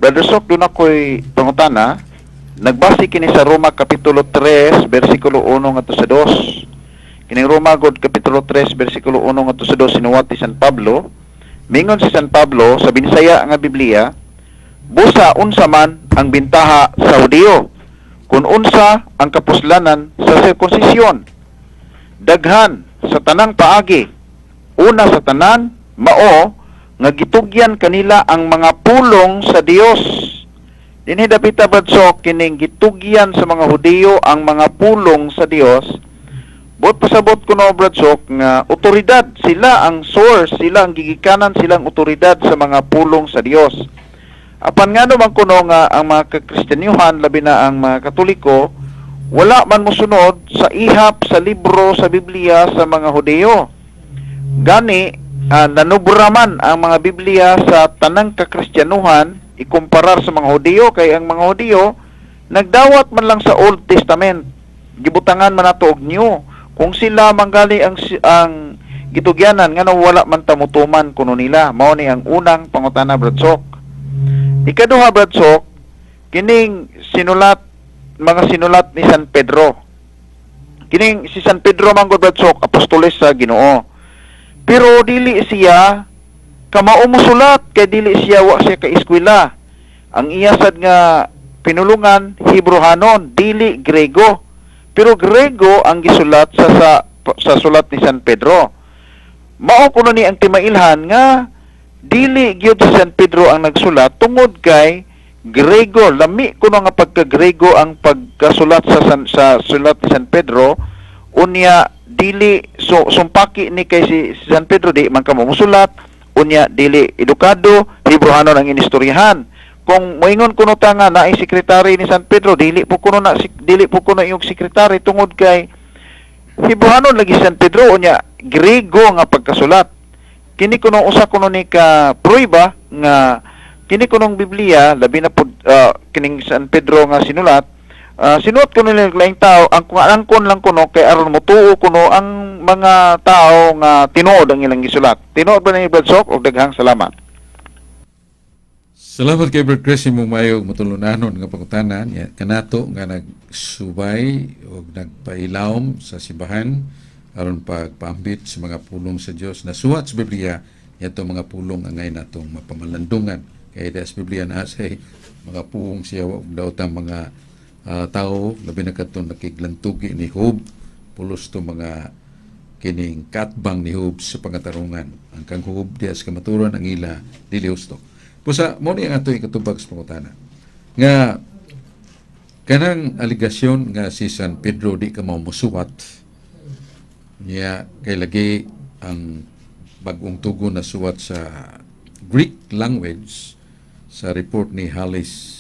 Brother Sok, duna ko'y pangutana. Nagbase kini sa Roma Kapitulo 3, versikulo 1 ngadto sa 2. Kining Roma god Kapitulo 3, versikulo 1 ngadto sa 2, sinuwat ni San Pablo. Mingon si San Pablo sa Binisaya nga Biblia, "Busa unsa man ang bintaha sa Hudiyo, kung unsa ang kapuslanan sa sirkunsisyon? Daghan sa tanang paagi. Una sa tanan, mao nga gitugyan kanila ang mga pulong sa Dios." Dinhi dapita, Brad Sok, kining gitugyan sa mga Hudiyo ang mga pulong sa Dios. Buot pasabot kuno, Brad Sok, nga otoridad sila, ang source sila, ang gigikanan silang otoridad sa mga pulong sa Dios. Apan ngano man kuno nga ang mga kakristiyanuhan, labi na ang mga Katoliko, wala man mosunod sa ihap sa libro sa Biblia sa mga Hudiyo? Gani nanubra man ang mga Biblia sa tanang kakristiyanuhan ikumparar sa mga Hudiyo, kay ang mga Hudiyo nagdawat man lang sa Old Testament, gibutangan man nato og New. Kung sila manggali ang gitugyanan, ngano wala man ta mutuman kuno nila? Mao ni ang unang pangutana, Brad Sok. Ikaduha, Brad Sok, kining sinulat, mga sinulat ni San Pedro. Kining si San Pedro man gud, Brad Sok, apostoles sa Ginoo. Pero dili siya kamao mosulat kay dili siya, wa siya ka eskwela. Ang iya sad nga pinulungan Hebrehanon, dili Grego. Pero Grego ang gisulat sa sulat ni San Pedro. Mao kuno ni ang timailhan nga dili gyud si San Pedro ang nagsulat tungod kay Grego, lami kuno nga pagka-Grego ang pagkasulat sa sulat ni San Pedro. Unya dili so sumpaki ni kay si San Pedro di man kamo musulat, unya dili edukado, Hebrehanon ang inistoryahan. Kung moingon kuno ta nga naay sekretary ni San Pedro, dili po kuno yung sekretary tungod kay Hebrehanon lagi si San Pedro, unya Grego nga pagkasulat. Kini kuno usa kuno ni ka prueba nga kini kunong Biblia, labi na pud kining San Pedro nga sinulat, sinuot kuno nila laing tao. Ang kung angkon lang kuno kay aron motuo kuno ang mga tao nga tinuod ang ilang gisulat. Tinuod ba ni, Brad Sok? Og daghang salamat. Salamat kay Brad Chris, imong maayo ug matulunanon nga pangutana kanato nga nagsubay o nagpailawom sa simbahan aron pagpaambit sa mga pulong sa Dios na suwat sa Biblia. Yato mga pulong angay natong mapamalandungan kay sa Biblia na say mga puong siya wa daotang mga tao, labi na kadtong nakiglantugi ni Job, pulos to mga kining katbang ni Job sa pangatarungan. Ang kang Job diya sa kamaturan ang ila dili husto. Busa mo ni ang ato ikatubag sa pangutana nga kanang aligasyon nga si San Pedro di ka musuwat niya kay lagi ang Bagong Tugon na suwat sa Greek language. Sa report ni Halley's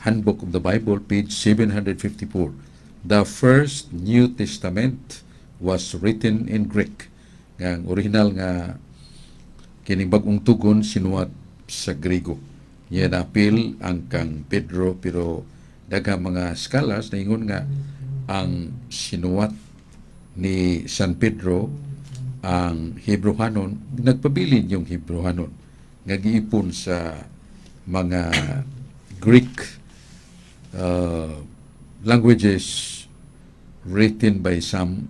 Handbook of the Bible, page 754, "The first New Testament was written in Greek." Nga ang original nga kining Bagong Tugon sinuwat sa Grego. Yan apil ang kang Pedro, pero daghang mga scholars naingon nga ang sinuwat ni San Pedro ang Hebrehanon, nagpabilin yung Hebrehanon nga giipon sa mga Greek languages written by some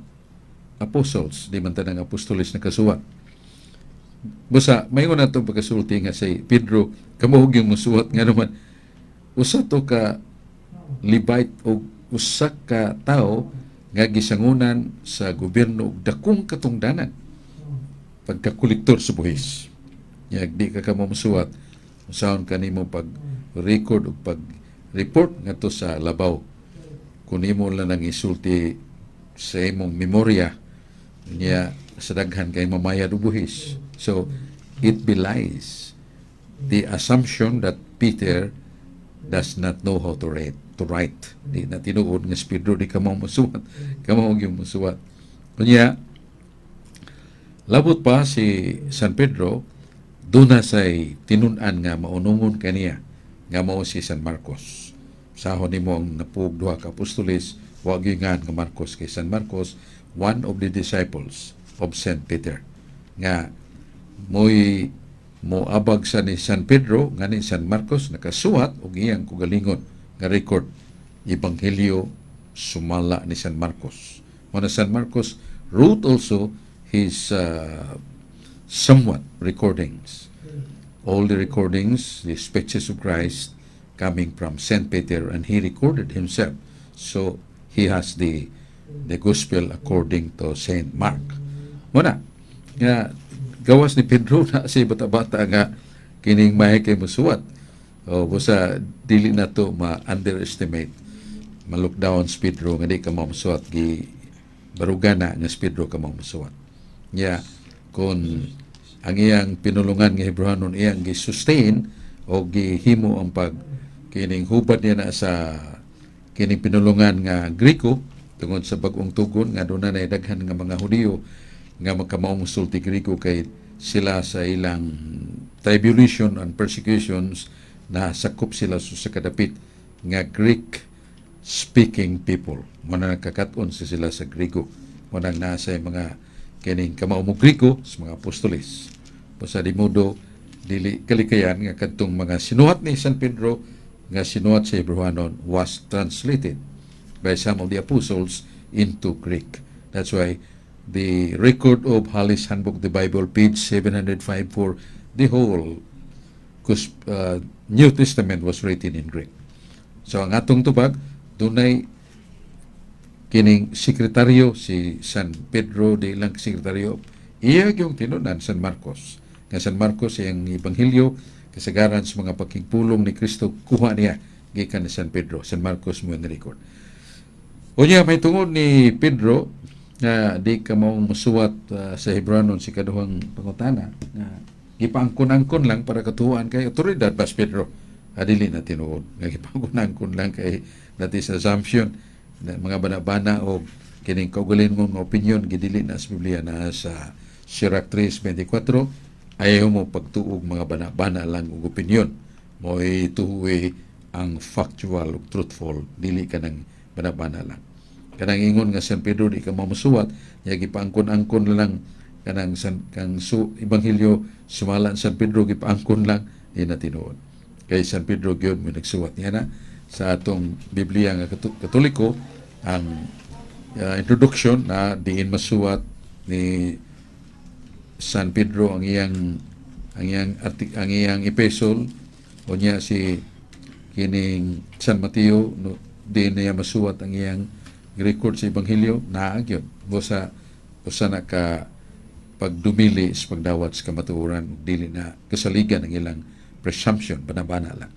apostles. Di man tanang apostoles nakasuwat. Busa mayngon nato pagkasulti nga si Pedro kamao yung musuwat, nga naman usa to ka Levite o usa ka tawo nga gisangunan sa gobyerno og dakong katungdanan, pagkakolektor sa buhis. Nya di ka kamo musuwat, usaon kanimo pag record o pag report ngadto sa labaw kung imo lang nang isulti sa imong memorya niya sa daghan kay mamayad og buhis? So it belies the assumption that Peter does not know how to read, to write. Di na tinuod nga si Pedro di kamo musuwat, kamo yung musuwat. Kunya labot pa si San Pedro duna say tinun-an nga maunungon kaniya nga mao si San Marcos. Sahon nimo ang napuog duha ka apostoles, wa gyud nga Marcos, kay San Marcos one of the disciples of Saint Peter nga mo'y Moabag sa ni San Pedro ngani San Marcos nakasuwat og iyang kugalingon nga record, Ebanghelyo sumala ni San Marcos. Mao na San Marcos wrote also his somewhat recordings. All the recordings, the speeches of Christ coming from Saint Peter, and he recorded himself. So he has the gospel according to Saint Mark. Mao na nga gawas ni Pedro na si bata-bata nga kining mahay kay musuwat. O busa dili na to ma-underestimate, ma-look down si Pedro nga di ka musuwat. Gi baruga na nga si Pedro ka musuwat. Ya kung ang iyang pinulungan nga Hebrehanon iyang gi-sustain o gihimo ang pag kining hubad niya na sa kining pinulungan nga Greko tungod sa bag-ong tugon nga doon na daghan nga mga Hudiyo nga magkamaong sulti Greko kay sila sa ilang tribulation and persecutions na sakop sila sa kadapit nga Greek speaking people. Mao na nagkakat-on sa sila sa Grego. Mao nang nasa mga kining kamao mo Grego sa mga apostoles. Basta di modo dili kalikayan nga kadtong mga sinuhat ni San Pedro nga sinuhat sa Hebrehanon was translated by some of the apostles into Greek. That's why the record of Halley's Handbook, the Bible, page 705 for the whole New Testament was written in Greek. So ang atong tubag, dunay kining sekretaryo si San Pedro, di lang sekretaryo, iya yung tinunan San Marcos. Nga San Marcos iyang ebanghelyo kasagaran sa mga pakigpulong ni Kristo kuha niya gikan ni San Pedro. San Marcos mo ni record. Unya may tungod ni Pedro nga di ka mao musuwat sa Hebranon, si kaduhang pangutana nga gipaangkon-angkon lang para katuwaan kay otoridad ba si Pedro? Adili na tinuod nga gipaangkon-angkon lang kay that is assumption na mga bana-bana o kining kaugalingon nga opinion. Gidili na sa Biblia na sa Sirach 3:24, ayaw mo pagtuog mga bana-bana lang og opinion mo, tuhuwi ang factual ug truthful, dili ka ng bana-bana lang. Kanang ingon nga San Pedro di ka mamusuwat nya gipaangkon-angkon lang kanang san kang su ebanghelyo sumala San Pedro gipaangkon lang, di na tinuod kay San Pedro gyud mo nagsuwat niya na. Sa atong Biblia nga Katoliko, ang introduction na diin masuwat ni San Pedro ang iyang epistle o niya si kining San Mateo, no, diin niya masuwat ang iyang record sa ebanghelyo naa gyud. Busa usa na ka pagdumili sa pagdawat sa kamatuoran, dili na kasaligan ang ilang presumption, banabana lang.